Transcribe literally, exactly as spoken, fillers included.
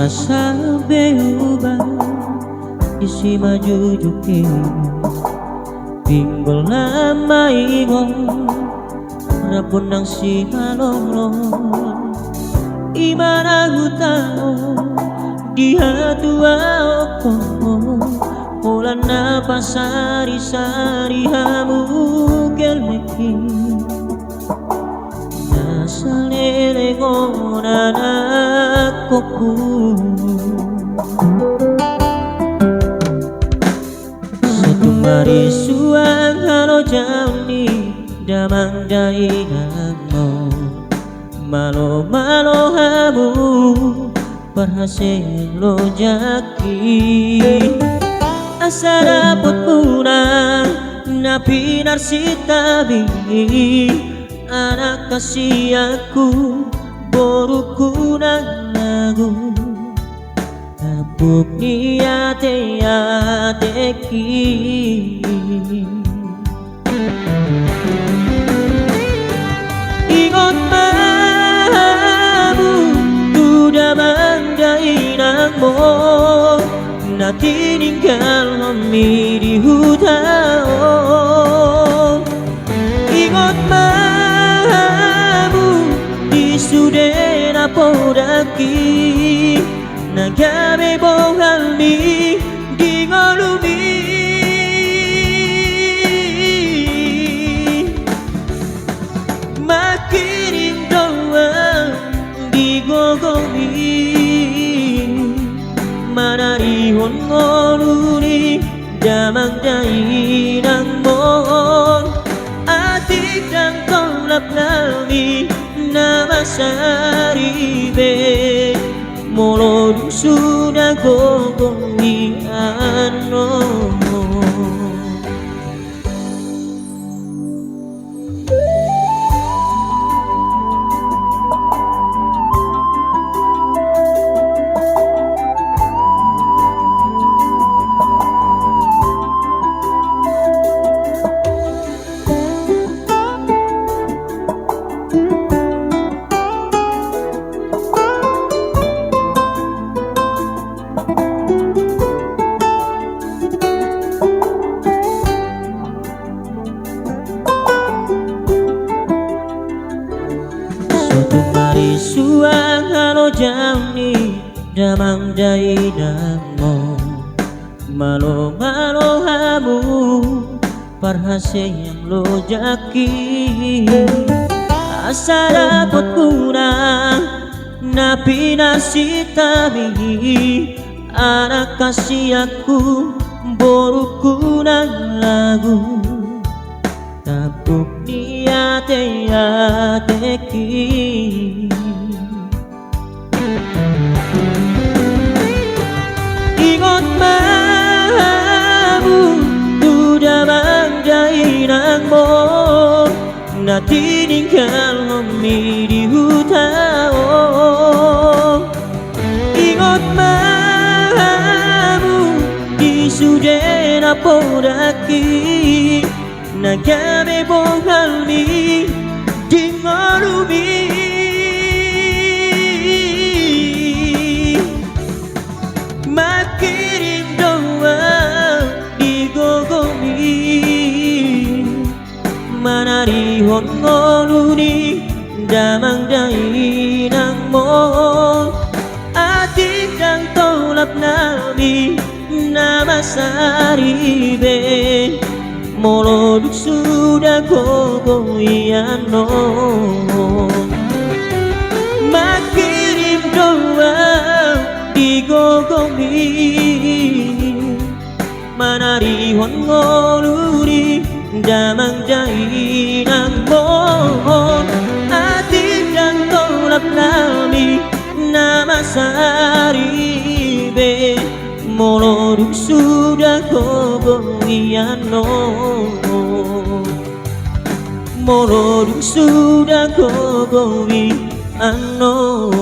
Asa be huba di simanjujung i, pinggol na maingot rap nang sihalonglongon. I ma na hutangihon di hatuaonku, holan na pasarisari hamu gelek i. Na saleleng on anakkonku. Sotung marisuang halojaon ni damang dainangmon, malomalo hamu parhaseang lojak i. Asa dapot muna na pinarsinta mi, anak hasianku, borungku na lagu. Tambuk ni ateatek i. Ingot ma hamu tu damang dainangmon, na tininggalhon mi di huta on. Ingot ma hamu di sude na podak i, na gabe bohal mi di ngolumi. Mangkirim doa di gogomi, manarihon ngolu ni damang dainangmon. Atik ndang tolap nami na masari be, molo dung suda gogo i annon. Sotung marisuang halojaon ni damang dainangmon, malomalo hamu parhaseang lojak i. Asa dapot muna na pinarsinta mi, anak hasianku, borungku na lagu. Tambuk ni ateatek i. Ingot ma hamu tu damang dainangmon, na tininggalhon mi di huta on. Ingot ma hamu di sude na podak i, na gabe bohal mi di ngolumi. Mangkirim doa di gogomi, manarihon ngolu ni damang dainangmon. Atik ndang tolap nami na masari be, molo dung suda gogo i annon. Mangkirim doa di gogomi, manarihon ngolu ni damang dainangmon. Atik ndang tolap nami na masari be, molo dung suda gogo i annon. Molo dung suda gogo i annon.